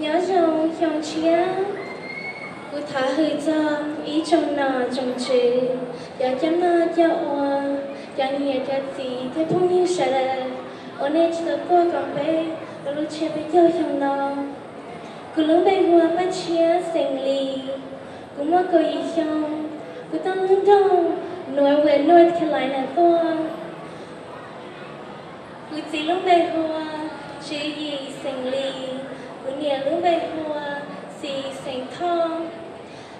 Nyob zoo xyoo tshiab, kuv thov hwm txog ib tsoom nom tsoom tswv, cov coj noj coj ua, cov niam cov txiv thiab phooj ywg sawv daws uas nej tau tuaj koom peb lub tsiab peb caug xyoo no. Kuv lub npe hu ua Paj Tshiab xeem Lis. Kuv muaj kaum yim xyoo. Kuv tuaj lub nroog Norwood, North Carolina tuaj. Kuv txiv lub npe hu ua Tswv Yim xeem Lis. Kuv niam lub npe hu ua Xis xeem Thoj.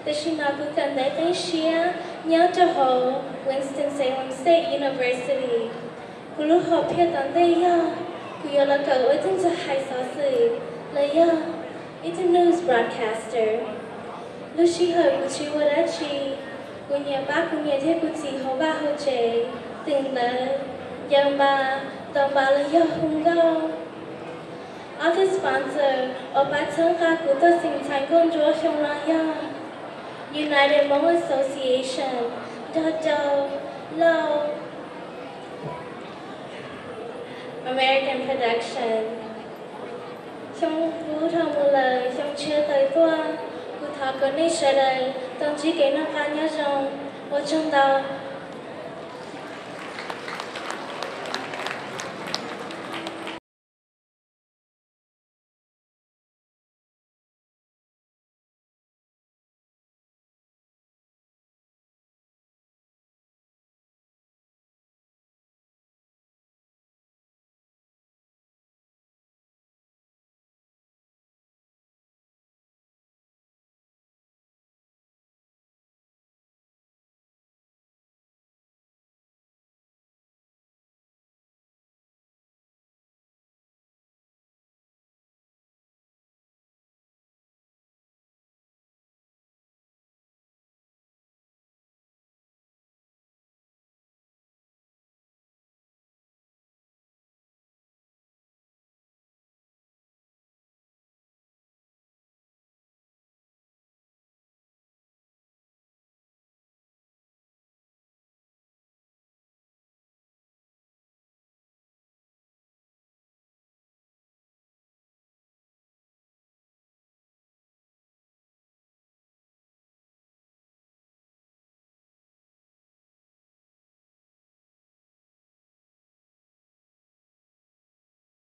Tam sim no kuv kawm ntawv qib siab nyob rau hauv Winston-Salem State University. Kuv lub hom phiaj tom ntej yog kuv yuav los kawm ua ib tug ntxhais hais xov xwm los yog ib tug news broadcaster. Lub sij hawm kuv tsis ua dab tsi, kuv nyiam pab kuv niam thiab kuv txiv hauv vaj hauv tsev, twm ntawv, ncaws npas, tau npas los yog hu nkauj. Ob tug sponsor uas pab txhawb nqa kuv tuaj xeem ntxhais nkauj ntsuab xyoo no yog United Hmong Association nrog rau Lauj American Production. Xyoo puv dhau mus lawm, xyoo tshiab tawm tuaj, kuv thov kom nej sawv daws tau ntsib kev noj qab nyob zoo. Ua tsaug ntau.